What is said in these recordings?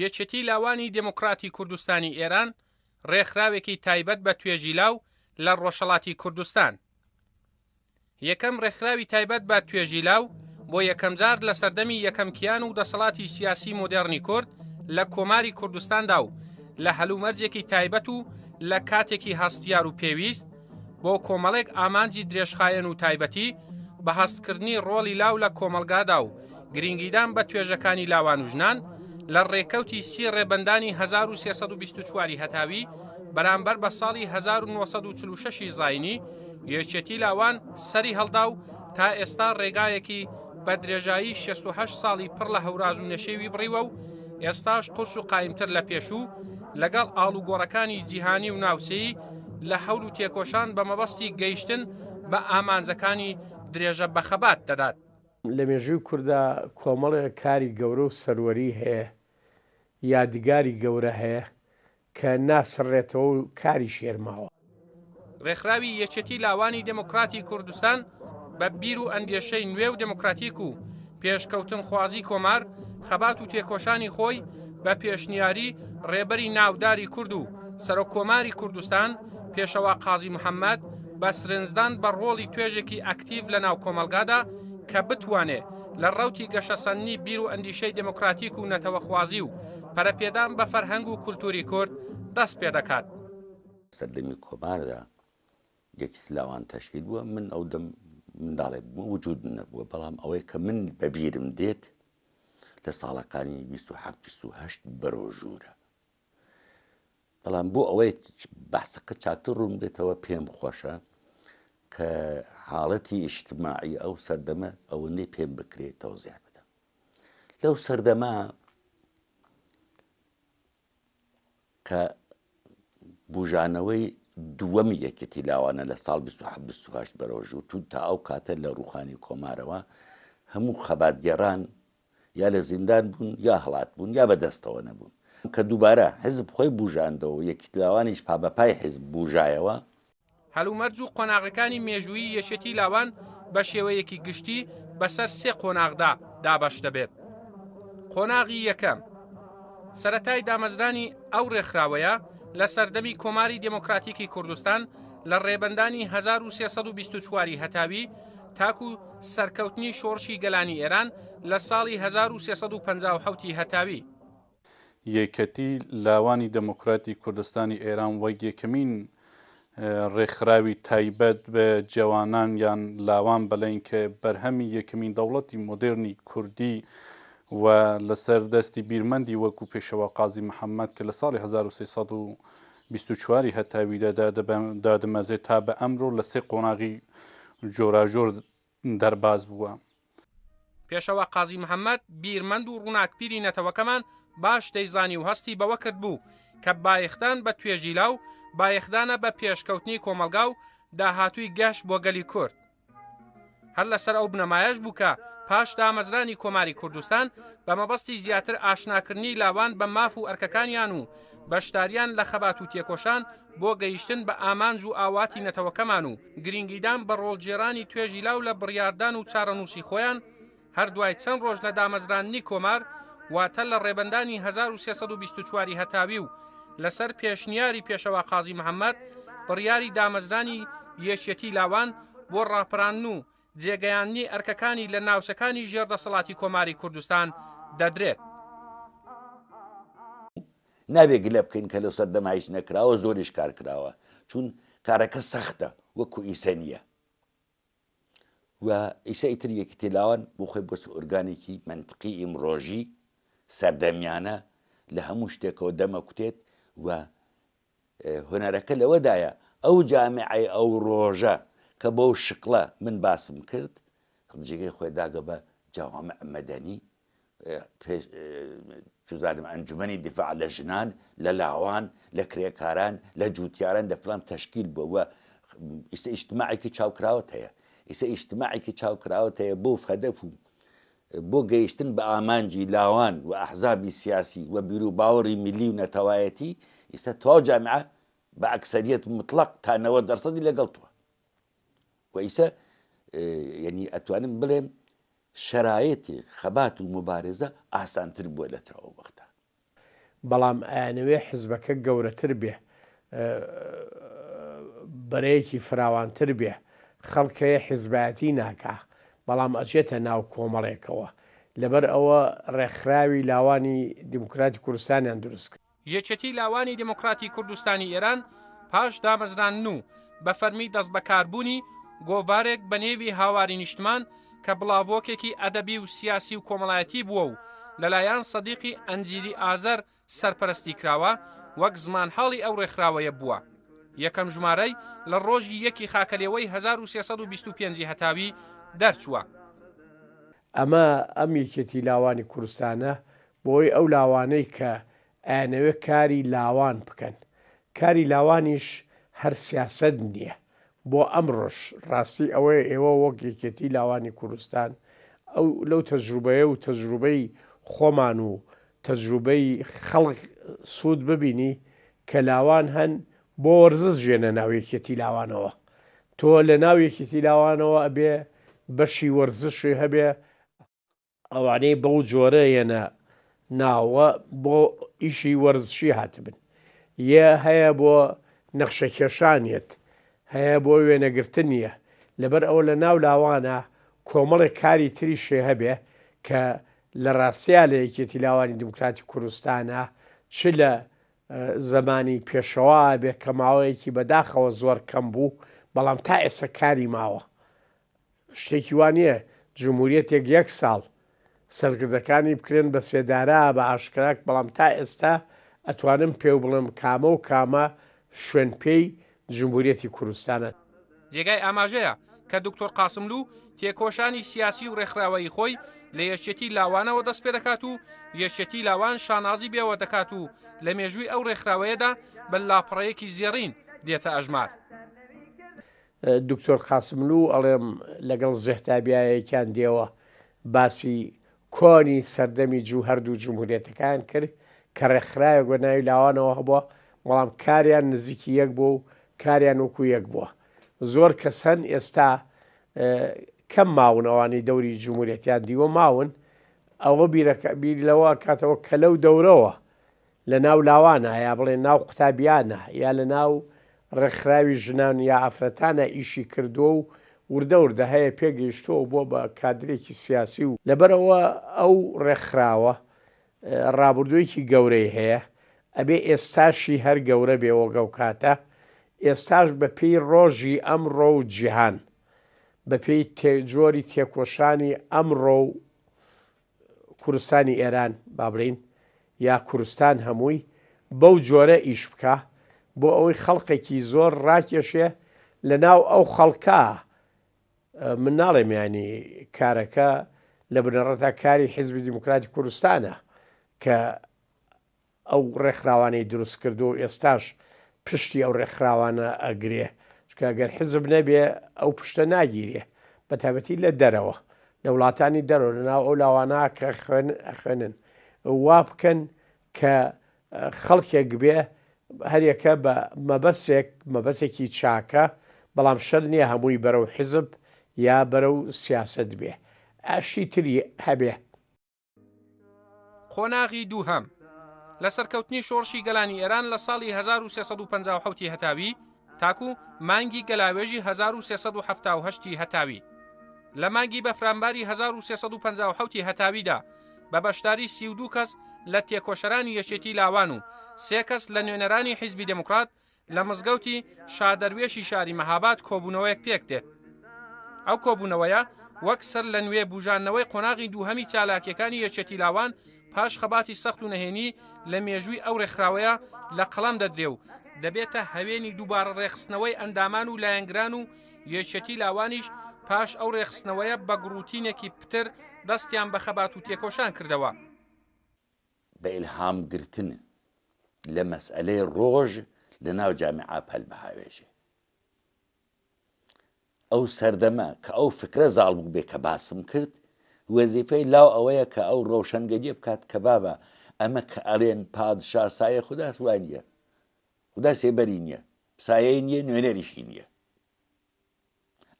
یەکێتی لاوانی دێموکڕاتی کوردستانی ئێران ڕێکخراوێکی تایبەت بە توێژی لاو لە ڕۆژهەڵاتی کوردستان. یەکەم ڕێکخراوی تایبەت بە توێژی لاو بۆ یەکەمجار لە سەردەمی یەکەم کیان و دەسەڵاتی سیاسی مۆدێڕنی کورد لە کۆماری کوردستاندا و لە هەلومەرجێکی تایبەت و لە کاتێکی هەستیار و پێویست بۆ کۆمەڵێک ئامانجی درێژخایەن و تایبەتی بە هەستکردنی ڕۆڵی لاو لە کۆمەڵگادا و گرینگیدان بە توێژەکانی لاوان و ژنان لە ڕێکەوتی سی ڕێبەندانی 1324 هەتاوی بەرامبەر بە ساڵی 1946 زاینی یەکێتی لاوان سەری هەڵدا و تا ئێستا ڕێگایەکی بە درێژایی 68 ساڵی پڕ لە هەوراز و نەشێوی بڕیوە و ئێستاش قورس و قایمتر لە پێشوو لەگەڵ ئاڵوگۆڕەکانی جیهانی و ناوچەیی لە هەول و تێکۆشان بە مەبەستی گەیشتن بە ئامانجەکانی درێژە بە خەبات دەدات. لە مێژووی کوردا کۆمەڵێک کاری گەورە و سەروەری هەیە، یادگاری گەورە هەیە کە ناسڕێتەوە و کاری شێر ماوە. ڕێکخراوی یەکێتی لاوانی دێموکڕاتی کوردستان بە بیر و ئەندێشەی نوێ و دێموکراتیک و پێشکەوتنخوازی کۆمار خەبات و تێکۆشانی خۆی بە پێشنیاری ڕێبەری ناوداری کورد و سەرۆک کۆماری کوردستان پێشەوا قازی محەممەد بە سرنجدان بە ڕۆڵی توێژێکی ئەکتیڤ لە ناو کۆمەڵگادا کە بتوانێ لە ڕەوتی گەشەسەندنی بیر و ئەندیشەی دێموکراتیک و نەتەوەخوازی و پەرەپێدان بە فەرهەنگ و کولتووری کورد دەست پێدەکات. سەردەمی کۆماردا یەکیتی لاوان تەشکیل بووە، من ئەو دەم منداڵێک بووم وجودم نەبووە، بەڵام ئەوەی کە من بەبیرم دێت لە ساڵەکانی 27 28 بەرەو ژوورە بەڵام بۆ ئەوەی باسەکە چاکتر ڕوون بێتەوە پێم خۆشە کە حاڵەتی ئیجتماعی ئەو سەردەمە ئەوەندەی پێم بکرێت تەوزیح بدەم لەو سەردەمە کە بوژانەوەی دووەمی یەکێتی لاوانە لە ساڵ 27 28 بەرەو ژوور چون تا ئەو کاتە لە ڕوخانی کۆمارەوە هەموو خەباتگێڕان یا لە زیندان بوون یا هەڵات بوون یا بەدەستەوە نەبوون کە دووبارە حزب خۆی بوژاندەوە و یەکێتی لاوانیش پابەپای حزب بوژایەوە. هەلومەرج و قۆناغەکانی مێژوویی یەکێتی لاوان بە شێوەیەکی گشتی بەسەر سێ قۆناغدا دابەش دەبێت. قۆناغی یەکەم، سەرەتای دامەزرانی ئەو ڕێکخراوەیە لە سەردەمی کۆماری دێمۆکراتیکی کوردستان لە ڕێبەندانی 1324 هەتاوی تاکو سەرکەوتنی شۆڕشی گەلانی ئێران لە ساڵی 1357 هەتاوی. یەکەتی لاوانی دێموکراتی کوردستانی ئێران وەک یەکەمین ڕێکخراوی تایبەت بە جەوانان یان لاوان بەلین کە بەرهەمی یەکەمین دەوڵەتی مۆدێرنی کوردی و لەسەر دەستی بیرمەندی وەکو پێشەوا قازی محەممەد کە لە ساڵی 1324 هەتاویدا دادەمەزێت تا بە ئەمرۆ لە سێ قۆناغی جۆراجۆر دەرباز بووە. پێشەوا قازی محەممەد بیرمەند و ڕووناکبیری نەتەوەکەمان باش دەیزانی و هەستی بەوە کردبوو کە بایەخدان بە توێژی لاو بایەخدانە بە پێشکەوتنی کۆمەڵگا و داهاتووی گەش بۆ گەلی کورد. هەر لەسەر ئەو بنەمایەش بوو کە پاش دامەزرانی کۆماری کوردستان بە مەبەستی زیاتر ئاشناکردنی لاوان بە ماف و ئەرکەکانیان و بەشداریان لە خەبات و تێکۆشان بۆ گەیشتن بە ئامانج و ئاواتی نەتەوەکەمان و گرینگیدان بە ڕۆڵگێڕانی توێژی لاو لە بڕیاردان و چارەنووسی خۆیان، هەر دوای چەند ڕۆژ لە دامەزراندنی کۆمار، واتە لە ڕێبەندانی 1324 ی هەتاوی و لەسەر پێشنیاری پێشەوا قازی محەممەد، بڕیاری دامەزرانی یەکیەتی لاوان بۆ ڕاپەراندن و جێگەیاندنی ئەرکەکانی لە ناوچەکانی ژێر دەسەڵاتی کۆماری کوردستان دەدرێت. نابێ گلە بکەین کە لەو سەردەمە هیچ نەکراوە، زۆریش کار کراوە، چون کارەکە سەختە وەکو ئیسە نییە و ئیسە ئیتر یەکێتی لاوان بۆ خۆی بۆچ ئۆرگانێکی مەنتقی ئیمڕۆژی سەردەمیانە لە هەموو شتێکەوە دەمەکوتێت و هونەرەکە لەوەدایە ئەو جامیعەی ئەو ڕۆژە کە بەو شکڵە من باسم کرد جێگەی خۆی داگە بە جوامع مەدەنی چزانم ئەنجومەنی دیفاع لە ژنان لە لاوان لە کرێکاران لە جوتیاران لە فلان تەشکیل بووە و ئیستا ئیجتماعێکی چاوکراوت هەیە ئیستا ئیجتماعێکی چاوکراوت هەیە بۆ هەدەف و بۆ گەیشتن بە ئامانجی لاوان و ئەحزابی سیاسی و بیروباوەڕی میللی و نەتەوایەتی، ئیستا تەواو جامیعە بە ئەکسەریەت موتڵەق تا 90 دەرسەدی لەگەڵ تۆ و ئیستا یەنی ئەتوانم بڵێم شەرایەتی خەبات و موبارزە ئاسانتر بووە لە تا ئەو وەختە. بەڵام ئەیانەوێ حزبەکە گەورەتر بێ، بەرەیەکی فراوانتر بێ، خەڵک هەیە حزبایەتی ناکا، بەڵام ئەچێتە ناو کۆمەڵێکەوە. لەبەر ئەوە ڕێکخراوی لاوانی دیموکراتی کوردستانیان دروست کرد. یەکێتی لاوانی دێموکراتی کوردستانی ئێران پاش دامەزراندن و بە فەرمی دەستبەکاربوونی، گۆڤارێک بە نێوی هاواری نیشتمان کە بڵاڤۆکێکی ئەدەبی و سیاسی و کۆمەڵایەتی بووە و لەلایەن سەدیقی ئەنجیری ئازەر سەرپەرستی کراوە، وەک زمانحاڵی ئەو ڕێکخراوەیە بووە. یەکەم ژمارەی لە ڕۆژی یەکی خاکەلێوەی 1325 ی هەتاوی دەرچووە. ئەمە ئەم یەکێتی لاوانی کوردستانە بۆی ئەو لاوانەی کە ئەیانەوێ کاری لاوان بکەن کاری لاوانیش هەر سیاسەت نیە بۆ ئەمڕۆش ڕاستی ئەوەیە ئێوە وەک یەکێتی لاوانی کوردستان ئەو لەو تەجروبەیە و تەجروبەی خۆمان و تەجروبەی خەڵک سوود ببینی کە لاوان هەن بۆ وەرزش ژێنە ناو یەکێتی لاوانەوە تۆ لە ناو یەکێتی لاوانەوە ئەبێ بەشی وەرزشی هەبێ ئەوانەی بەو جۆرە یەنە ناوە بۆ ئیشی وەرزشی هاتبن یە هەیە بۆ نەخشەکێشان یەت هەیە بۆ وێنەگرتن یە لەبەر ئەوە لە ناو لاوانە کۆمەڵێک کاری تریشێ هەبێ کە لە ڕاستیا لە یەکێتی لاوانی دیموکراتی کوردستانە چ لە زەمانی پێشەوا بێ کە ماوەیەکی بەداخەوە زۆر کەم بوو بەڵام تا ئێستا کاری ماوە شتێکی وا نییە جمهوریەتێک یەک ساڵ سەرکردەکانی بکرێن بە سێدارە بە ئاشکراک بەڵام تا ئێستا ئەتوانم پێو بڵێم کامە و کامە شوێن پێی جمهوریەتی کوردستانە. جێگای ئاماژەیە کە دوکتۆر قاسملوو تێکۆشانی سیاسی و ڕێکخراوەیی خۆی لە یەکێتی لاوانەوە دەست پێدەکات و یەکێتی لاوان شانازی بێوە دەکات و لە مێژووی ئەو ڕێکخراوەیەدا بە لاپەڕەیەکی زێڕین دێتە ئەژمار. دکتۆر قاسملوو ئەڵێم لەگەڵ زێهتابیایەکیان دێوە باسی کۆنی سەردەمی جوو هەردوو جمهوریەتەکان کرد کە ڕێکخراوێک بە ناوی لاوانەوە هەبووە بەڵام کاریان نزیکی یەک بوو و کاریان وەکو یەک بووە زۆر کەس هەن ئێستا کەم ماون ئەوانەی دەوری جمهوریەتیان دیوە ماون ئەوە بیرەکە بیر لەوە کاتەوە کە لەو دەورەوە لە ناو لاوانە یا بڵێن ناو قوتابیانە یا لە ناو ڕێکخراوی ژنان یا ئافرەتانە ئیشی کردووە و وردە وردە هەیە پێگەیشتووە و بووە بە کادرێکی سیاسی و لەبەرئەوە ئەو ڕێکخراوە ڕابردوویەکی گەورەی هەیە ئەبێ ئێستاشی هەر گەورە بێ وەک ئەو کاتە ئێستاش بە پێی ڕۆژی ئەمڕۆ و جیهان بە پێی جۆری تێکۆشانی ئەمڕۆ و کوردستانی ئێران با بڵێین یا کوردستان هەمووی بەو جۆرە ئیش بکا بۆ ئەوەی خەڵقێکی زۆر ڕاکێشێ لە ناو ئەو خەڵکە من ناڵێم ینی کارەکە لە بنەڕەتا کاری حیزبی دیموکراتی کوردستانە کە ئەو ڕێکخراوانەی دروست کردووە و ئێستاش پشتی ئەو ڕێکخراوانە ئەگرێ، چونکە گەر حزب نەبێ ئەو پشتە ناگیرێ، بەتایبەتی لە دەرەوە، لە وڵاتانی دەرەوە، لە ناو ئەو لاوانە کە ئەخوێنن، وا بکەن کە خەڵکێک بێ هەریەکە بە مەبەسێک، مەبەسێکی چاکە، بەڵام شەرت نییە هەمووی بەرەو حزب یا بەرەو سیاسەت بێ، شتی تری هەبێ. قۆناغی دووهەم، لە سەرکەوتنی شۆڕشی گەلانی ئێران لە ساڵی 1357 ی هەتاوی تاکو مانگی گەلاوێژی 1378 ی هەتاوی. لە مانگی بەفرانباری 1357 ی هەتاویدا بە بەشداری 32 کەس لە تێکۆشەرانی یەکێتی لاوان و سێ کەس لە نوێنەرانی حیزبی دێموکرات لە مزگەوتی شادەروێشی شاری مەهاباد کۆبوونەوەیەک پێک دێت. ئەو کۆبوونەوەیە وەک سەر لە نوێ بوژاندنەوەی قۆناغی دووهەمی چالاکیەکانی یەکێتی لاوان پاش خەباتی سەخت و نەهێنی لە مێژووی ئەو ڕێکخراوەیە لە قەڵەم دەدرێ و دەبێتە هەوێنی دووبارە ڕێکخستنەوەی ئەندامان و لایەنگران و یەکێتی لاوانیش پاش ئەو ڕێکخستنەوەیە بە گڕوتینێکی پتر دەستیان بە خەبات و تێکۆشان کردەوە. بە ئیلهام گرتن لە مەسئەلەی ڕۆژ لە ناو جامیعە پەل بهاوێژێ. ئەو سەردەمە کە ئەو فکرە زاڵ بووبێ کە باسم کرد، وەزیفەی لاو ئەوەیە کە ئەو ڕەوشەنگەریە بکات کە بابە ئەمە کە ئەڵێن پادشا سایە خوداس وا نییە. خودا سێبەری نییە، سایەی نییە، نوێنەریشی نییە.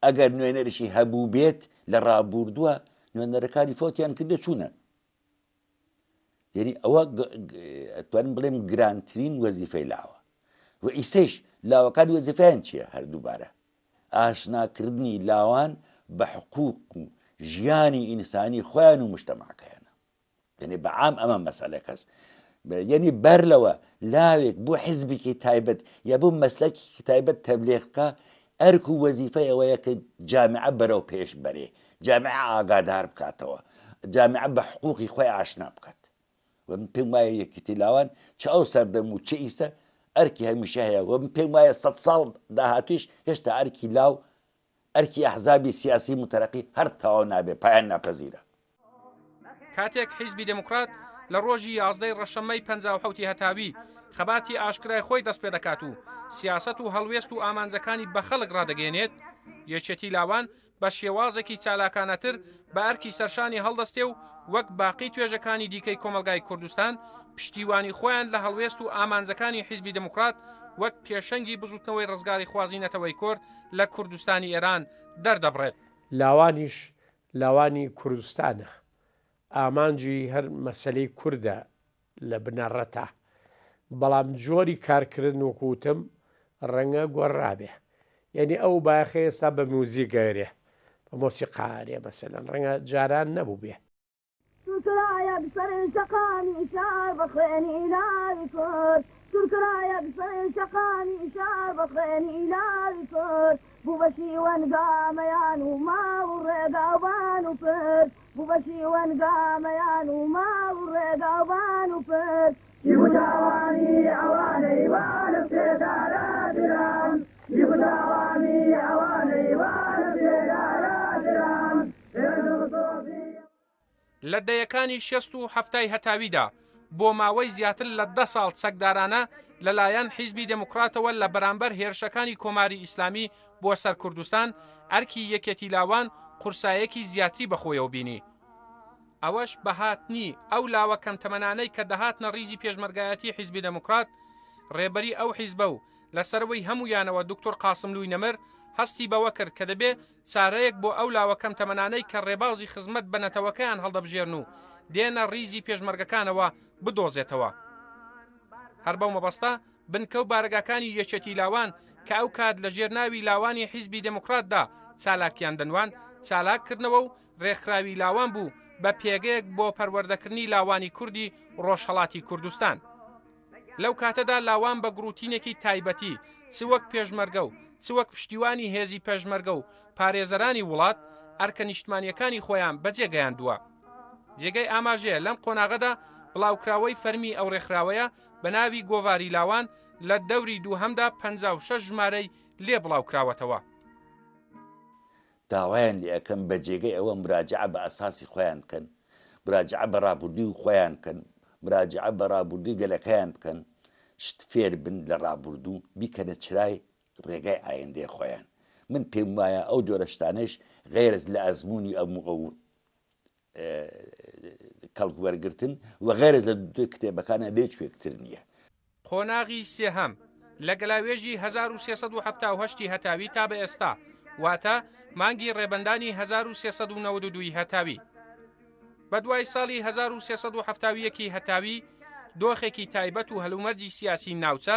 ئەگەر نوێنەرشی هەبووبێت لە ڕابووردووە نوێنەرەکانی فۆتیان کردە چوونە. یعنی ئەوە ئەتوانم بڵێم گرانترین وەزیفەی لاوە و ئیسەیش لاوەکان وەزیفەیان چییە هەر دووبارە ئاشناکردنی لاوان بە حقوق و ژیانی ئینسانی خۆیان و مجتەماعەکەیانە. یعنی بە عام ئەمە مەسەلەکەس. یعنی بەر لەوە لاوێک بۆ حزبێکی تایبەت یا بۆ مەسلەکێکی تایبەت تەبلیغ بکا ئەرک و وەزیفەی ئەوەیە کە جامعە بەرەو پێش بەرێ، جامعە ئاگادار بکاتەوە، جامعە بە حقوقی خۆی ئاشنا بکات. و من پێم وایە یەکێتی لاوان چ ئەو سەردەم و چ ئیسە ئەرکی هەمیشە هەیە و من پێم وایە سەد ساڵ داهاتوویش هێشتا ئەرکی لاو ئەرکی ئەحزابی سیاسی موتەرەقی هەر تەواو نابێ پایان ناپەزیرە. کاتێک حیزبی دێموکڕات لە ڕۆژی یازدەی ڕەشەممەی 57 ی هەتاوی خەباتی ئاشکرای خۆی دەست پێ دەکات و سیاسەت و هەڵوێست و ئامانجەکانی بە خەڵک ڕادەگەیەنێت، یەکێتی لاوان بە شێوازێکی چالاکانەتر بە ئەرکی سەرشانی هەڵدەستێ و وەک باقی توێژەکانی دیکەی کۆمەڵگای کوردستان پشتیوانی خۆیان لە هەڵوێست و ئامانجەکانی حیزبی دێموکڕات وەک پێشەنگی بزووتنەوەی ڕزگاریخوازی نەتەوەی کورد لە کوردستانی ئێران دەردەبڕێت. لاوانیش لاوانی کوردستانە ئامانجی هەر مەسەلەی کوردە لە بنەڕەتا بەڵام جۆری کارکردن وەکو وتم ڕەنگە گۆڕرابێ یعنی ئەو بایەخە ئێستا بە موزیک ئەرێ بە مۆسیقا ئەرێ مەسەلەن ڕەنگە جاران نەبووبێ. سوورکرایەک سەر شەقامی شار بە خوێنی لاوی کورد سوورکرایەک سەر شەقامی شار بە خوێنی لاوی کورد بوو بە شیوەن گامەیان و ماڵ و ڕێگاوبان و پرد بوو بە شیوەن گامەیان و ماڵ و ڕێگاوبان و پرد. چی بوو تاوانی ئەوانەی وا لە سێدارە دران چی بوو تاوانی ئەوانەی وا لە سێدارە دران ئێ دڵسۆزی. لە دەیەکانی شێست و حەفتای هەتاویدا بۆ ماوەی زیاتر لە دە ساڵ چەکدارانە لە لایەن حیزبی دێموکڕاتەوە لە بەرامبەر هێرشەکانی کۆماری ئیسلامی بۆ سەر کوردستان ئەرکی یەکێتی لاوان قورسایەکی زیاتری بە خۆیەوە بینی. ئەوەش بە هاتنی ئەو لاوە کەمتەمەنانەی کە دەهاتنە ڕیزی پێشمەرگایەتی حیزبی دێموکڕات، ڕێبەری ئەو حیزبە و لە سەرەوەی هەموویانەوە دوکتور قاسملووی نەمر هەستی بەوە کرد کە دەبێ چارەیەک بۆ ئەو لاوە کەم تەمەنانەی کە ڕێبازی خزمەت بە نەتەوەکەیان هەڵدەبژێرن و دێنە ڕیزی پێشمەرگەکانەوە بدۆزێتەوە. هەر بەو مەبەستە بنکە و بارەگاکانی یەکێتی لاوان کە ئەو کات لە ژێر ناوی لاوانی حیزبی دێموکڕاتدا چالاکیان دەنواند چالاک کردنەوە و ڕێکخراوی لاوان بوو بە پێگەیەک بۆ پەروەردەکردنی لاوانی کوردی ڕۆژهەڵاتی کوردستان. لەو کاتەدا لاوان بە گڕوتینێکی تایبەتی چ وەک پێشمەرگە و چ وەک پشتیوانی هێزی پێشمەرگە و پارێزەرانی وڵات ئەرکە نیشتمانییەکانی خۆیان بەجێ گەیاندووە. جێگەی ئاماژەیە لەم قۆناغەدا بڵاوکراوەی فەرمی ئەو ڕێکخراوەیە بە ناوی گۆڤاری لاوان لە دەوری دووهەمدا 56 ژمارەی لێ بڵاوکراوەتەوە. داوایان لێ ئەکەم بە جێگەی ئەوە مراجعە بە ئەساسی خۆیان بکەن، مراجعە بە ڕابوردووی خۆیان بکەن، مراجعە بە ڕابوردووی گەلەکەیان بکەن، شت فێر بن لە ڕابوردوو، بیکەنە چرای ڕێگای ئایندەی خۆیان. من پێم وایە ئەو جۆرە شتانەیش غەیرەز لە ئەزموونی ئەم و ئەو کەڵک وەرگرتن و غەیرەز لە دوو کتێبەکانە لێ کوێکتر نییە. قۆناغی سێهەم، لە گەلاوێژی 1378 ی هەتاوی تا بە ئێستا، واتە مانگی ڕێبەندانی 1392 ی هەتاوی. بە دوای ساڵی 1371 ی هەتاوی، دۆخێکی تایبەت و هەلومەرجی سیاسی ناوچە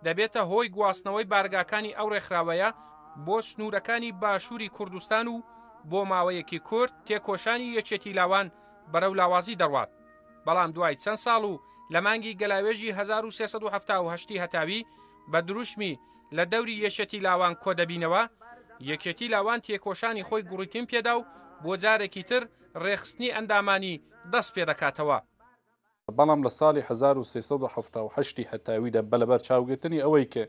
دەبێتە هۆی گواستنەوەی بارگاکانی ئەو ڕێکخراوەیە بۆ سنوورەکانی باشووری کوردستان و بۆ ماوەیەکی کورت تێکۆشانی یەکێتی لاوان بەرەو لاوازی دەڕوات. بەڵام دوای چەند ساڵ و لە مانگی گەلاوێژی 1378 ی هەتاوی بە دروشمی لە دەوری یەکێتی لاوان کۆدەبینەوە، یەکێتی لاوان تێکۆشانی خۆی گوڕیتین پێدا و بۆ جارێکی تر ڕێکخستنی ئەندامانی دەست پێدەکاتەوە. بەڵام لە ساڵی 1378 ی هەتاویدا بە لەبەرچاوگرتنی ئەوەی کە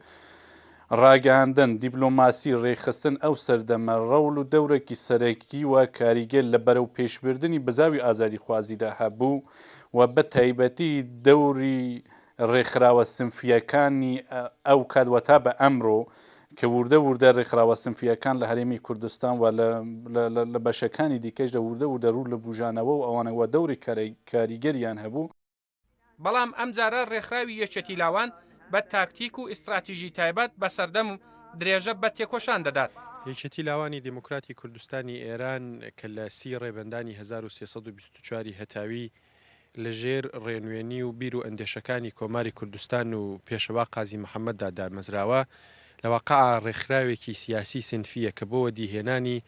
ڕاگەیاندن، دیپلۆماسی، ڕێکخستن ئەو سەردەمە ڕەوڵ و دەورێکی سەرەکی و کاریگەر لە بەرەوپێشبردنی بزاوی ئازادیخوازیدا هەبوو و بە تایبەتی دەوری ڕێکخراوە سنفییەکانی ئەو کات و تا بە ئەمرۆ کە وردە وردە ڕێکخراوە سنفییەکان لە هەرێمی کوردستان و لە بەشەکانی دیکەشدا وردە وردە ڕوو لە بوژانەوە و ئەوانە و دەوری کاریگەریان هەبوو. بەڵام ئەمجارە ڕێکخراوی یەکێتی لاوان بە تاکتیک و ئیستراتیژی تایبەت بە سەردەم و درێژە بە تێکۆشان دەدات. یەکێتی لاوانی دێموکراتی کوردستانی ئێران کە لە سی ڕێبەندانی 1324 ی هەتاوی. لە ژێر ڕێنوێنی و بیر و ئەندێشەکانی کۆماری کوردستان و پێشەوا قازی محەممەددا دامەزراوە، لە واقعا ڕێکخراوێکی سیاسی سینفییە کە بۆ وەدیهێنانی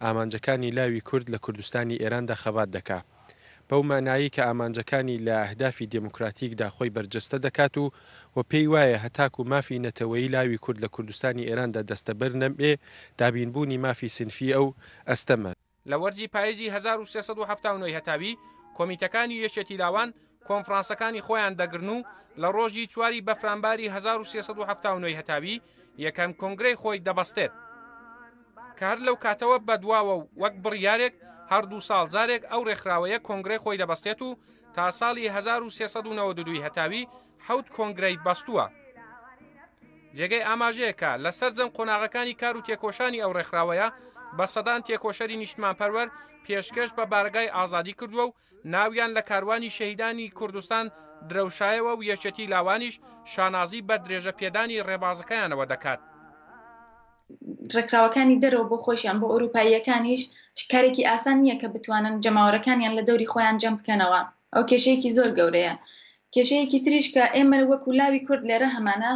ئامانجەکانی لاوی کورد لە کوردستانی ئێراندا خەبات دەکا. بەو مانایەی کە ئامانجەکانی لە ئەهدافی دێموکراتیکدا خۆی بەرجەستە دەکات و و پێی وایە هەتاکوو مافی نەتەوەیی لاوی کورد لە کوردستانی ئێراندا دەستەبەر نەبێ، دابینبوونی مافی سینفیی ئەو ئەستەمە. لە وەرزی پاییزی 1379 ی هەتاوی، کۆمیتەکانی یەکێتی لاوان کۆنفرانسەکانی خۆیان دەگرن و لە ڕۆژی چواری بەفرانباری 1379 ی هەتاوی یەکەم کۆنگرەی خۆی دەبەستێت. کە هەر لەو کاتەوە بەدواوە و وەک بڕیارێک هەر دوو ساڵ جارێک ئەو ڕێکخراوەیە کۆنگرەی خۆی دەبەستێت و تا ساڵی 1392 ی هەتاوی حەوت کۆنگرەی بەستووە. جێگەی ئاماژەیە کە لە سەرجەم قۆناغەکانی کار و تێکۆشانی ئەو ڕێکخراوەیە بە سەدان تێکۆشەری نیشتمانپەروەر پێشکەش بە بارەگای ئازادی کردووە و ناویان لە کاروانی شەهیدانی کوردستان درەوشایەوە و یەکێتی لاوانیش شانازی بە درێژە پێدانی ڕێبازەکەیانەوە دەکات. ڕێکخراوەکانی دەرەوە بۆ خۆشیان بۆ ئەوروپاییەکانیش کارێکی ئاسان نییە کە بتوانن جەماوەرەکانیان لە دەوری خۆیان جەم بکەنەوە ئەو کێشەیەکی زۆر گەورەیە کێشەیەکی تریش کە ئێمە وەکو لاوی کورد لێرە هەمانە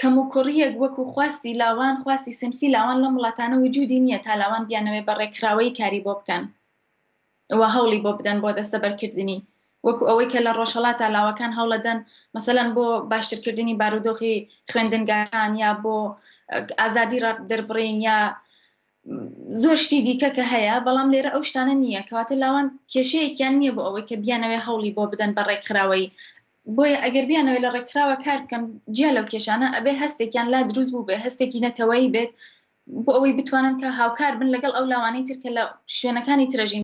کەموکوڕییەک وەکو خواستی لاوان، خواستی سنفی لاوان لەم وڵاتانە وجودی نییە تا لاوان بیانەوێ بە ڕێکخراوەیی کاری بۆ بکەن و هەوڵی بۆ بدەن بۆ دەستەبەرکردنی وەکو ئەوەی کە لە ڕۆژهەڵاتا لاوەکان هەوڵەدەن مەسەلەن بۆ باشترکردنی بارودۆخی خوێندنگاکان یا بۆ ئازادی دەربڕین یا زۆر شتی دیکە کە هەیە بەڵام لێرە ئەو شتانە نییە کەواتە لاوان کێشەیەکیان نییە بۆ ئەوەی کە بیانەوێ هەوڵی بۆ بدەن بە ڕێکخراوەی بۆیە ئەگەر بیانەوێ لە ڕێکخراوە کار بکەن جیا لەو کێشانە ئەبێ هەستێکیان لا دروست بوو بێ هەستێکی نەتەوەیی بێت بۆ ئەوەی بتوانن کە هاوکار بن لەگەڵ ئەو لاوانەی تر کە لە شوێنەکانی ترەژین.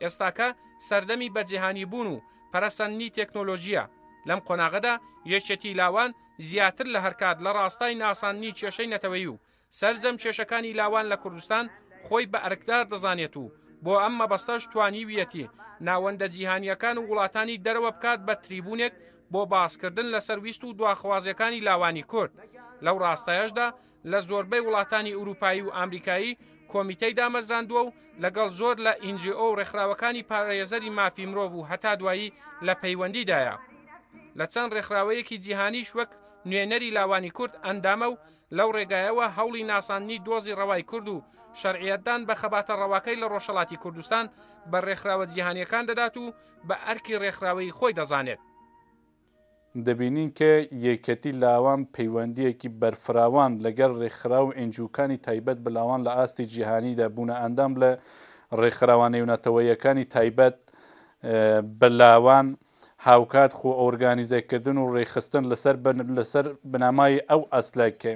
ئێستاکە سەردەمی بەجیهانیبوون و پەرەسەندنی تێکنۆلۆژییە، لەم قۆناغەدا یەکێتی لاوان زیاتر لە هەرکات لە ڕاستای ناساندنی کێشەی نەتەوەیی و سەرجەم کێشەکانی لاوان لە کوردستان خۆی بە ئەرکدار دەزانێت و بۆ ئەم مەبەستەش توانیویەتی ناوەندە جیهانییەکان و وڵاتانی دەرەوە بکات بە تریبونێک بۆ باسکردن لەسەر ویست و دواخوازیەکانی لاوانی کورد لەو ڕاستایەشدا لە زۆربەی وڵاتانی ئوروپایی و ئامریکایی کۆمیتەی دامەزراندووە و لەگەڵ زۆر لە NGO و ڕێکخراوەکانی پارێزەری مافی مرۆڤ و هەتا دوایی لە پەیوەندیدایە. لە چەند ڕێکخراوەیەکی جیهانیش وەک نوێنەری لاوانی کورد ئەندامە و لەو ڕێگایەوە هەوڵی ناساندنی دۆزی ڕەوای کورد و شەرعیەتدان بە خەباتە ڕەواکەی لە ڕۆژهەڵاتی کوردستان بە ڕێکخراوە جیهانیەکان دەدات و بە ئەرکی ڕێکخراوەیی خۆی دەزانێت. دەبینین کە یەکەتی لاوان پەیوەندییەکی بەرفراوان لەگەڵ رێکخراو و ئێنجیوکانی تایبەت بە لاوان لە ئاستی جیهانیدا بوونە ئەندام لە رێکخراوە نێونەتەوەییەکانی تایبەت بە لاوان هاوکات خۆ ئۆرگانیزەکردن و رێکخستن لەسەر لەسەر بنەمای ئەو ئەسلە کە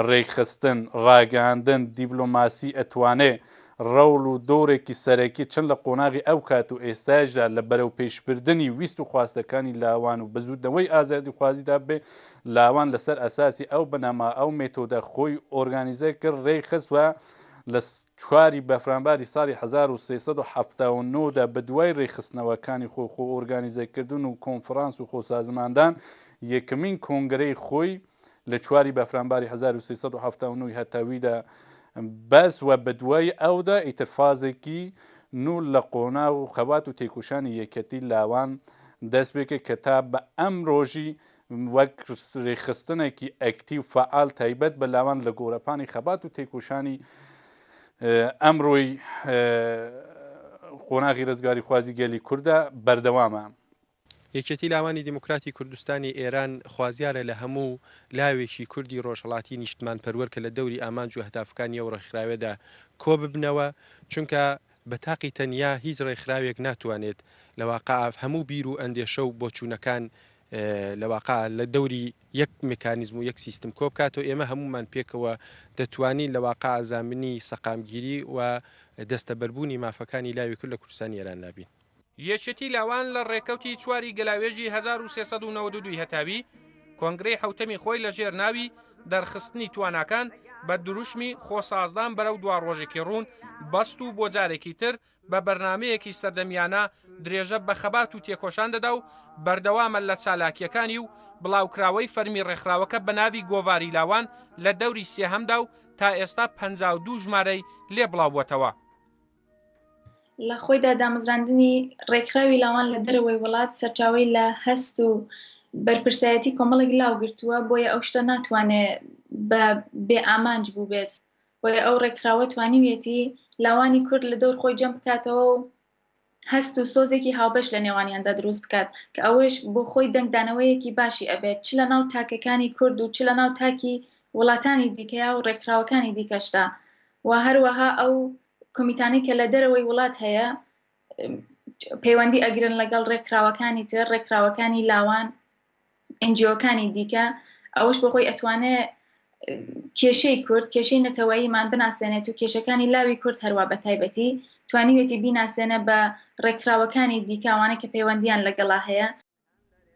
رێکخستن، راگەیاندن، دیبلۆماسی ئەتوانێ رەوڵ و دۆرێکی سەرەکی چەند لە قۆناغی ئەو کات و ئێستایشدا لە بەرەوپێشبردنی ویست و خواستەکانی لاوان و بزووتنەوەی ئازادیخوازیدا بێ، لاوان لەسەر ئەساسی ئەو بنەما، ئەو مێتۆدە خۆی ئۆرگانیزە کرد، رێکخست و لە چواری بەفرانباری ساڵی 1379 دا بەدوای رێکخستنەوەکانی خۆی، خۆ ئۆرگانیزەکردن و کۆنفرانس و خۆسازماندان، یەکەمین کۆنگرەی خۆی لە چواری بەفرانباری 1379 ی هەتاویدا بەست و بەدوای ئەودا ئیتر فازێکی نوو لە قۆناغ و خەبات و تێکۆشانی یەکەتی لاوان دەست پێکرد کە تا بە ئەمرۆژی وەک رێکخستنێکی ئەکتیو فەعال تایبەت بە لاوان لە گۆرەپانی خەبات و تێکۆشانی ئەمرۆی قۆناغی رزگاریخوازی گەلی کوردە بەردەوامە. یەکێتی لاوانی دیموکراتی کوردستانی ئێران خوازیارە لە هەموو لاوێکی کوردی ڕۆژهەڵاتی نیشتمانپەروەر کە لە دەوری ئامانج و ئەهدافەکانی ئەو ڕێکخراوێدا کۆ ببنەوە چونکە بە تاقی تەنیا هیچ ڕێکخراوێک ناتوانێت لە واقع هەموو بیر و ئەندێشە و بۆچوونەکان لە واقع لە دەوری یەک مکانیزم و یەک سیستم کۆ بکاتەوە ئێمە هەموومان پێکەوە دەتوانین لە واقع زامنی سەقامگیری و دەستەبەربوونی مافەکانی لاوی کورد لە کوردستانی ئێراندا بین. یەکێتی لاوان لە ڕێکەوتی چواری گەلاوێژی 1392 هەتاوی، کۆنگرەی حەوتەمی خۆی لە ژێر ناوی، دەرخستنی تواناکان، بە دروشمی، خۆسازدان بەرەو دواڕۆژێکی ڕوون، بەست و بۆ جارێکی تر بە بەرنامەیەکی سەردەمیانە درێژە بە خەبات و تێکۆشان دەدا و بەردەوامە لە چالاکییەکانی و بڵاوکراوەی فەرمی ڕێکخراوەکە بە ناوی گۆڤاری لاوان لە دەوری سێهەمدا و تا ئێستا 52 ژمارەی لێ بڵاوبووەتەوە. لە خۆیدا دامەزراندنی ڕێکخراوی لاوان لە دەرەوەی وڵات سەرچاوەی لە هەست و بەرپرسایەتی کۆمەڵێک لاو گرتووە، بۆیە ئەو شتە ناتوانێ بە بێ ئامانج بووبێت. بۆیە ئەو ڕێکخراوە توانیویەتی لاوانی کورد لە دەور خۆی جەم بکاتەوە و هەست و سۆزێکی هاوبەش لە نێوانیاندا دروست بکات کە ئەوەش بۆ خۆی دەنگدانەوەیەکی باشی ئەبێت چ لە ناو تاکەکانی کورد و چ لە ناو تاکی وڵاتانی دیکەیا و ڕێکخراوەکانی دیکەشدا و هەروەها ئەو کۆمیتانەی کە لە دەرەوەی وڵات هەیە پەیوەندی ئەگرن لەگەڵ ڕێکخراوەکانی تر ڕێکخراوەکانی لاوان ئەنجیۆکانی دیکە ئەوەش بۆ خۆی ئەتوانێ کێشەی کورد کێشەی نەتەوەییمان بناسێنێت و کێشەکانی لاوی کورد هەروە بە تایبەتی توانیوێتی بیناسێنە بە ڕێکخراوەکانی دیکەوانە کە پەیوەندیان لەگەڵا هەیە.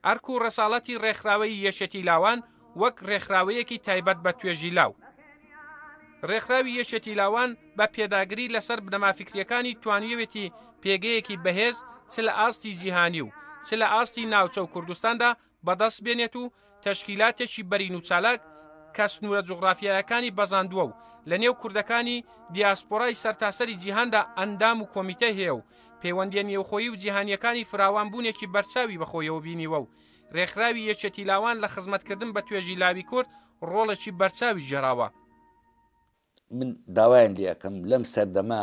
ئەرک و ڕەساڵەتی ڕێکخراوەی یەکێتی لاوان وەک ڕێکخراوەیەکی تایبەت بە توێژی لاو. ڕێکخراوی یەکێتی لاوان بە پێداگری لەسەر بنەما فیکرییەکانی توانیوێتی پێگەیەکی بەهێز چ لە ئاستی جیهانی و چ لە ئاستی ناوچە و کوردستاندا بەدەست بێنێت و تەشکیلاتێکی بەرین و چالاک کە سنوورە جوغرافیایەکانی بەزاندووە و لە نێو کوردەکانی دیاسپۆرای سەرتاسەری جیهاندا ئەندام و کۆمیتەی هەیە و پەیوەندییە نێوخۆیی و جیهانییەکانی فراوانبوونێکی بەرچاوی بەخۆیەوە بینیوە و رێکخراوی یەکێتی لاوان لە خزمەتکردن بە توێژی لاوی کورد رۆڵێکی بەرچاوی گێڕاوە. من داوایان لێ ئەکەم لەم سەردەمە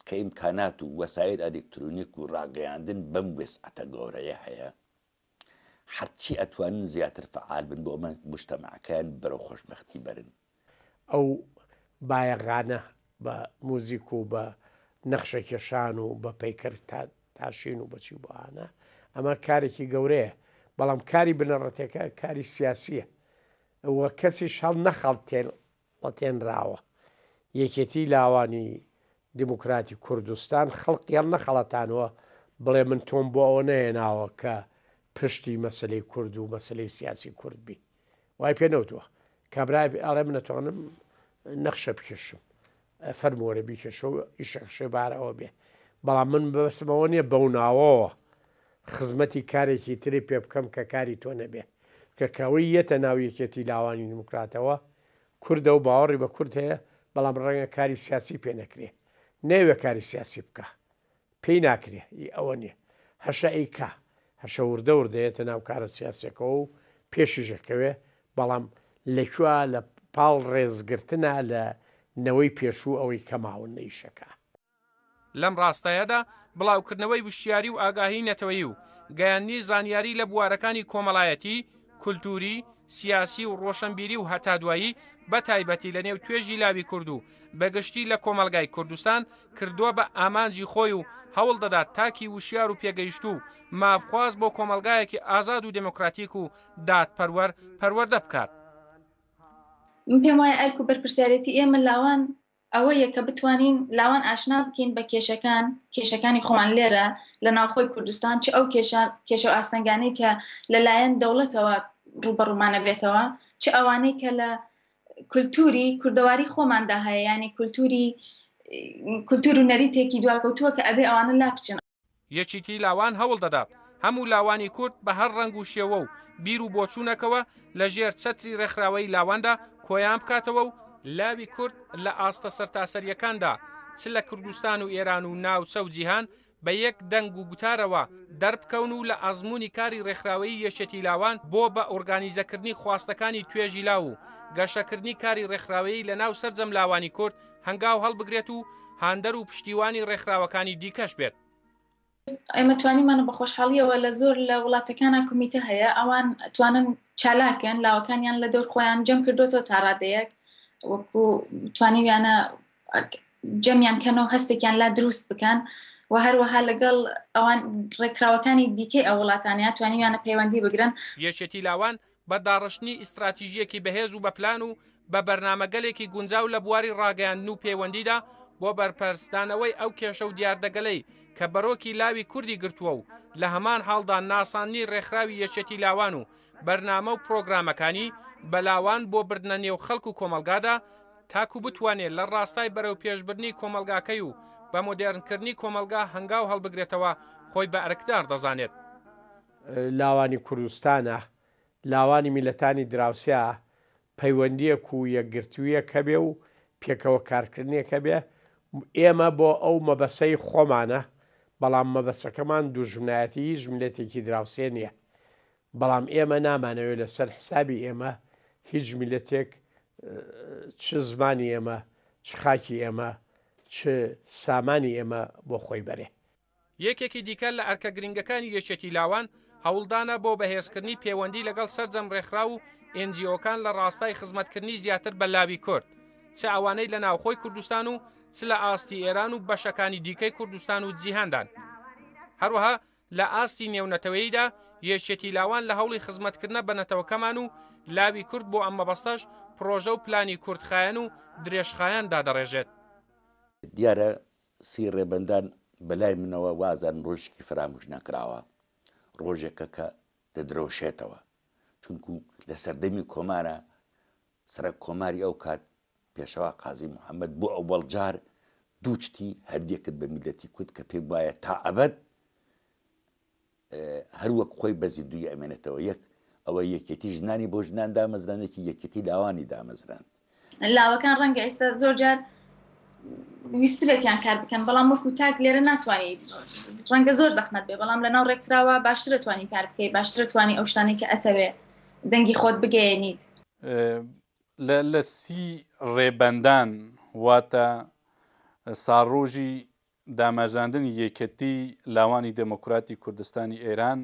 کە ئیمکانات و وەسایل ئەلکترونیک و ڕاگەیاندن بەم وێسعەتە گەورەیە هەیە هەرچی ئەتوانن زیاتر فەعال بن بۆ ئەمە موجتەمەعەکەیان بەرەو خۆشبەختی بەرن. ئەو بایەغانە بە موزیک و بە نەخشەکێشان و بە پەیکەر تاشین و بەچی و بەوانە ئەمە کارێکی گەورەیە بەڵام کاری بنەڕەتەکە کاری سیاسیە و کەسیش هەڵ نەخەڵتێنراوە یەکێتی لاوانی دیموکراتی کوردستان خەڵقی هەڵ نەخەڵەتانوە بڵێ من تۆم بۆ ئەوە نەهێناوە کە پشتی مەسلەی کورد و مەسلەی سیاسی کورد بی وای پێ نەوتوە کابرا ئەڵێ من ئەتوانم نەخشە بکێشم فەرموو وەرە بیکێشە و ئیشەکەشێ بار ئەوە بێ بەڵام من بەبەستم ئەوە نییە بەو ناوەوە خزمەتی کارێکی تری پێ بکەم کە کاری تۆ نەبێ کە کەوەی یەتە ناو یەکێتی لاوانی دیموکراتەوە کوردە و باوەڕی بە کورد هەیە بەڵام ڕەنگە کاری سیاسی پێ نەکرێ نەیەوێ کاری سیاسی بکا پێی ناکرێ ئی ئەوە نیە هەشە ئەیکا هەشە وردە وردە یەتە ناو کارە سیاسیەکەوە و پێشیش ئەکەوێ بەڵام لە کوێ لە پاڵ ڕێزگرتنە لە نەوەی پێشوو ئەوەی کە ماون لە ئیشەکە. لەم ڕاستایەدا بڵاوکردنەوەی وشیاری و ئاگاهی نەتەوەیی و گەیاندنی زانیاری لە بوارەکانی کۆمەڵایەتی، کولتووری، سیاسی و ڕۆشنبیری و هەتا دوایی بە تایبەتی لە نێو توێژی لاوی کورد و بە گشتی لە کۆمەڵگای کوردستان کردووە بە ئامانجی خۆی و هەوڵ دەدات تاکی وشیار و پێگەیشتوو و مافخواز بۆ کۆمەڵگایەکی ئازاد و دێمۆکراتیک و دادپەروەر پەروەردە بکات. من پێم وایە ئەرک و بەرپرسیارێتی ئێمە لاوان ئەوەیە کە بتوانین لاوان ئاشنا بکەین بە کێشەکان، کێشەکانی خۆمان لێرە لە ناوخۆی کوردستان، چ ئەو کێشە کێشە و ئاستەنگانەی کە لەلایەن دەوڵەتەوە ڕووبەڕوومانە بێتەوە، چ ئەوانەی کە لە کولتوری کوردەواری خۆماندا هەیە، یانی کولتوری کولتور و نەریتێکی دواکەوتووە کە ئەبێ ئەوانە لابچن. یەکیتی لاوان هەوڵ دەدات هەموو لاوانی کورد بە هەر ڕەنگ و شێوە و بیر و بۆچوونەکەوە لە ژێر چەتری ڕێکخراوەیی لاواندا کۆیان بکاتەوە و لاوی کورد لە ئاستە سەرتاسەرییەکاندا چ لە کوردستان و ئێران و ناوچە و جیهان بە یەک دەنگ و گوتارەوە دەربکەون و لە ئەزموونی کاری ڕێکخراوەیی یەکێتی لاوان بۆ بە ئۆرگانیزەکردنی خواستەکانی توێژی لاو و گەشەکردنی کاری ڕێکخراوەیی لە ناو سەرجەم لاوانی کورد هەنگاو هەڵبگرێت و هاندەر و پشتیوانی ڕێکخراوەکانی دیکەش بێت. ئێمە توانیمانە بە خۆشحاڵیەوە لە زۆر لە وڵاتەکانە کومیتە هەیە ئەوان توانن چالاکن لاوەکانیان لە دەور خۆیان جەم کردوێتەوە تا ڕادەیەک وەکو توانیویانە جەمیان کەن و هەستێکیان لا دروست بکەن و هەروەها لەگەڵ ئەوان ڕێکخراوەکانی دیکەی ئەو وڵاتانە توانیویانە پەیوەندی بگرن. یەکێتی لاوان بە داڕشتنی ئیستراتیژییەکی بەهێز و بە پلان و بە بەرنامەگەلێکی گونجاو لە بواری ڕاگەیاندن و پەیوەندیدا بۆ بەرپەرچدانەوەی ئەو کێشە و دیاردەگەلەی کە بەرۆکی لاوی کوردی گرتووە و لە هەمان حاڵدا ناساندنی ڕێکخراوی یەکێتی لاوان و بەرنامە و پرۆگرامەکانی بە لاوان بۆ بردنە نێو خەڵک و کۆمەڵگادا تاکو بتوانێ لە ڕاستای بەرەوپێشبردنی کۆمەڵگاکەی و بە مۆدێرنکردنی کۆمەڵگا هەنگاو هەڵبگرێتەوە خۆی بە ئەرکدار دەزانێت. لاوانی کوردستانە، لاوانی میللەتانی دراوسێ پەیوەندییەک و یەکگرتوویەک هەبێ و پێکەوە کارکردنێک هەبێ، ئێمە بۆ ئەو مەبەسەی خۆمانە. بەڵام مەبەسەکەمان دوژمنایەتی هیچ میللەتێکی دراوسێ نییە. بەڵام ئێمە نامانەوێت لەسەر حسابی ئێمە هیچ میللەتێک چ زمانی ئێمە، چ خاکی ئێمە، چ سامانی ئێمە بۆ خۆی بەرێ. یەکێکی دیکە لە ئەرکە گرنگەکانی یەکێتی لاوان، هەوڵدانە بۆ بەهێزکردنی پێوەندی لەگەڵ سەرجەم ڕێکخراو و NGO کان لە ڕاستای خزمەتکردنی زیاتر بە لاوی کورد، چ ئەوانەی لە ناوخۆی کوردستان و چ لە ئاستی ئێران و بەشەکانی دیکەی کوردستان و جیهاندان. هەروەها لە ئاستی نێونەتەوەییدا یەکێتی لاوان لە هەوڵی خزمەتکردنە بە نەتەوەکەمان و لاوی کورد بۆ ئەم مەبەستەش پڕۆژە و پلانی کورتخایەن و درێژخایەن دادەڕێژێت. دیارە سی ڕێبەندان بەلای منەوە وازانم ڕۆژێکی فەراموش نەکراوە، ڕۆژێکە کە دەدرەوشێتەوە، چونکو لە سەردەمی کۆمارا سەرەک کۆماری ئەو کات پێشەوا قازی محەمەد بۆ ئەوەڵ جار دوو چتی هەدیە کرد بە میللەتی کورد کە پێم وایە تا ئەبەد هەر وەک خۆی بە زیندووی ئەمێنێتەوە یەک ئەوە یەکێتی ژنانی بۆ ژنان دامەزراند یەکی یەکێتی لاوانی دامەزراند. لاوەکان ڕەنگە ئێستا زۆر جار ویستبێتیان کار بکەن بەڵام وەکو تاک لێرە ناتوانانی ڕەنگە زۆر زەحمت بێ بەڵام لەناو ڕێکخراوە باشترە توانی کار بکەی باشترە توانی ئەو شتانەی کە ئەتەوێ دەنگی خۆت بگەیەنیت. لە لە سی ڕێبەندان واتە ساڵڕۆژی دامەزراندنی یەکەتی لاوانی دێمۆکراتی کوردستانی ئێران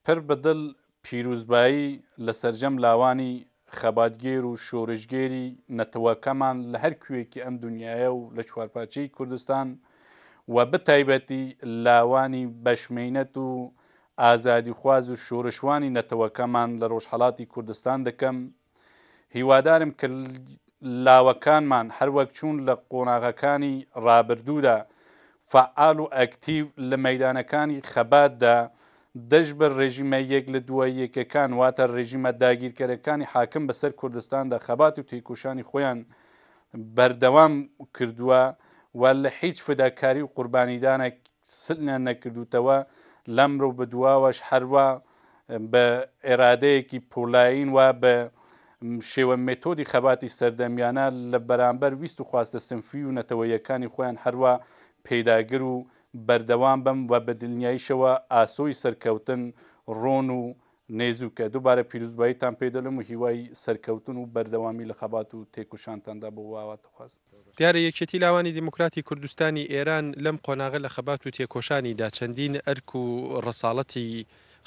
پر بە دڵ پیروزبایی لە سەرجەم لاوانی خەباتگێر و شۆرشگێری نەتەوەکەمان لە هەر کوێیەکی ئەم دونیایە و لە چوارپارچەی کوردستان و بتایبەتی لاوانی بەشمەینەت و ئازادیخواز و شۆرشوانی نەتەوەکەمان لە ڕۆژهەڵاتی کوردستان دەکەم. هیوادارم کە لاوەکانمان هەروەک چوون لە قۆناغەکانی ڕابردوودا فەعال و ئەکتیڤ لە مەیدانەکانی خەباتدا دژ بە ڕێژیمە یەک لە دوای یەکەکان واتە ڕێژیمە داگیرکەرەکانی حاکم بەسەر کوردستاندا خەبات و تێکۆشانی خۆیان بەردەوام کردووە و لە هیچ فداکاری و قوربانیدانێک سڵیان نەکردووتەوە لەمرۆ بەدواوەش هەروا بە ئێرادەیەکی پۆلایین و بە شێوە مێتۆدی خەباتی سەردەمیانە لە بەرامبەر ویست و خواستە سنفی و نەتەوەییەکانی خۆیان هەروا پێداگر و بەردەوام بم و بە دلنیاییشەوە ئاسۆی سەرکەوتن ڕۆن و نێزوکە. دووبارە پیروزباییتان پێ دەلم و هیوای سەرکەوتن و بەردەوامی لە خەبات و تێکوشانتاندا بۆ ئاوات دەخوازم. دیارە یەکێتی لاوانی دیموکراتی کوردستانی ئێران لەم قۆناغە لە خەبات و تێکۆشانیدا چەندین ئەرک و ڕەساڵەتی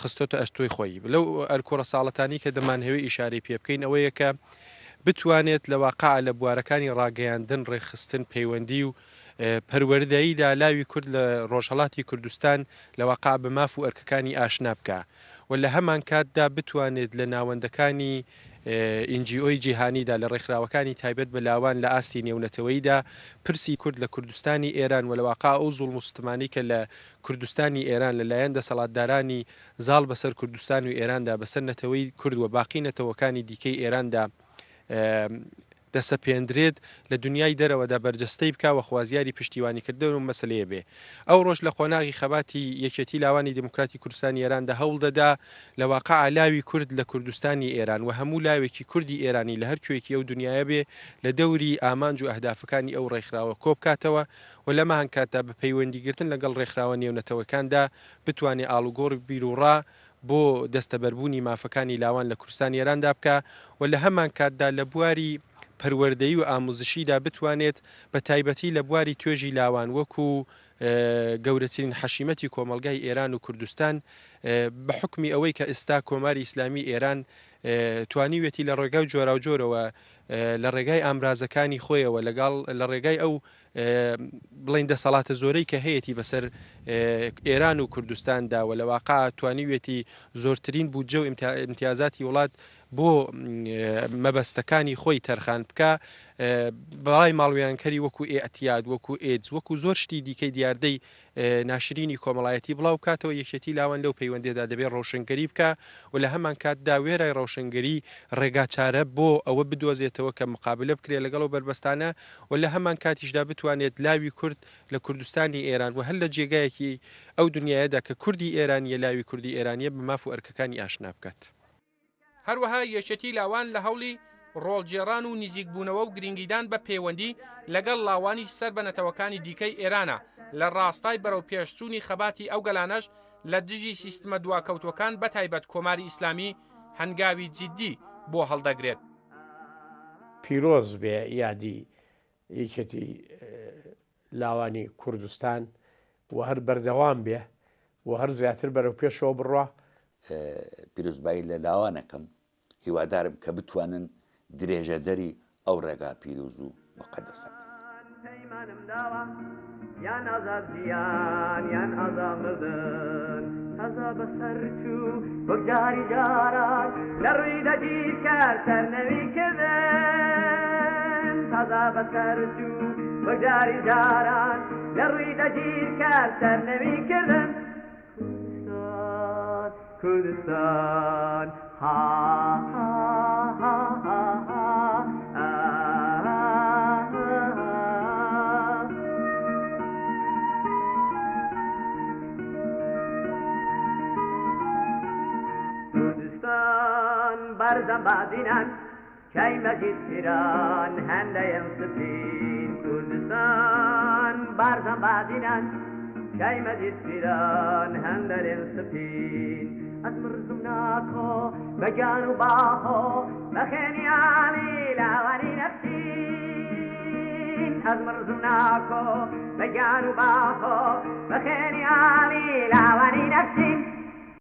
خستۆتە ئەستۆی خۆی. لەو ئەرک و ڕەساڵەتانەی کە دەمانهەوێ ئیشارەی پێ بکەین ئەوەیە کە بتوانێت لە واقع لە بوارەکانی ڕاگەیاندن، ڕێکخستن، پەیوەندی و پەروەردەییدا لاوی کورد لە ڕۆژهەڵاتی کوردستان لە واقع بە ماف و ئەرکەکانی ئاشنا بکا و لە هەمانکاتدا بتوانێت لە ناوەندەکانی NGO ی جیهانیدا لە ڕێکخراوەکانی تایبەت بە لاوان لە ئاستی نێونەتەوەییدا پرسی کورد لە کوردستانی ئێران و لە واقع ئەو زوڵم و ستمانەی کە لە کوردستانی ئێران لە لایەن دەسەڵاتدارانی زاڵ بەسەر کوردستان و ئێراندا بەسەر نەتەوەی کورد و باقی نەتەوەکانی دیکەی ئێراندا دەسەپێندرێت لە دونیای دەرەوەدا بەرجەستەی بکا و خوازیاری پشتیوانیکردن ئەو مەسەلەیە بێ. ئەوڕۆش لە قۆناغی خەباتی یەکێتی لاوانی دێموکراتی کوردستانی ئێراندا هەوڵ دەدا لە واقعا لاوی کورد لە کوردستانی ئێران و هەموو لاوێکی کوردی ئێرانی لە هەر کوێیەکی ئەو دونیایە بێ لە دەوری ئامانج و ئەهدافەکانی ئەو ڕێکخراوە کۆ بکاتەوە و لەمانکاتدا بە پەیوەندیگرتن لەگەڵ ڕێکخراوە نێونەتەوەکاندا بتوانێ ئاڵوگۆڕی بیروڕا بۆ دەستەبەربوونی مافەکانی لاوان لە کوردستانی ئێراندا بکا و لە هەمانکاتدا لە بواری پەروەردەیی و ئاموزشیدا بتوانێت بە تایبەتی لە بواری توێژی لاوان وەکوو گەورەترین حەشیمەتی کۆمەڵگای ئێران و کوردستان بە حوکمی ئەوەی کە ئیستا کۆماری ئیسلامی ئێران توانیویەتی لە ڕێگای جۆراوجۆرەوە لە ڕێگای ئامرازەکانی خۆیەوە لەگەڵ لە ڕێگای ئەو بڵێین دەسەڵاتە زۆرەی کە هەیەتی بەسەر ئێران و کوردستاندا و لە واقع توانیویەتی زۆرترین بودجە و ئیمتیازاتی وڵات بۆ مەبەستەکانی خۆی تەرخان بکا بەڵای ماڵوێرانکەری وەکو ئێعتیاد وەکو ئێدز وەکو زۆر شتی دیکەی دیاردەی ناشرینی کۆمەڵایەتی بڵاو بکاتەوە، یەکێتی لاوان لەو پەیوەندیەدا دەبێ ڕەوشنگەری بکا و لە هەمانکاتدا وێرای ڕەوشنگەری ڕێگاچارە بۆ ئەوە بدۆزێتەوە کە مقابلە بکرێ لەگەڵ ئەو بەربەستانە و لە هەمانکاتیشدا بتوانێت لاوی کورد لە کوردستانی ئێران و هەر لە جێگایەکی ئەو دنیایەدا کە کوردی ئێرانیە لاوی کوردی ئێرانیە بە ماف و ئەرکەکانی ئاشنا بکات. هەروەها یەکێتی لاوان لە هەوڵی. ڕۆڵگێڕان و نیزیکبوونەوە و گرینگیدان بە پەیوەندی لەگەڵ لاوانی سەر بە نەتەوەکانی دیکەی ئێرانە لە ڕاستای بەرەوپێشچوونی خەباتی ئەو گەلانەش لە دژی سیستمە دواکەوتووەکان بەتایبەت کۆماری ئیسلامی هەنگاوی جیددی بۆ هەڵدەگرێت. پیرۆز بێ یادی یەکێتی لاوانی کوردستان و هەر بەردەوام بێ و هەر زیاتر بەرەو پێشەوە بڕوا. پیرۆزبایی لە لاوان ئەکەم هیوادارم کە بتوانن درێژەدەری ئەو ڕێگا پیرۆز و موقەدەسە بن. پەیمانم داوە یان ئازاد ژیان یان ئازا مردن تازە بەسەر چوو وەک جاری جاران لە ڕووی دەگیر کار سەرنەوی کردن تازە بەسەر چوو وەک جاری جاران لە ڕووی دەگیر کار سەرنەوی کردن کوردستان کوردستان ها ها ها ها ها ئا ها ها. کوردستان بەرزان بادینان کەی مەجید پیران هەندەیەن سپین کوردستان بەرزان بادینان کەی مەجید پیران هەندەرێن سپین ئەز مرزم ناکۆ بە گیان و باهۆ بە خێنی عالی لاوانی نەفسین ئەز مرزم ناکۆ بە گیان و باهۆ بە خێنی عالی لاوانی نەفسین.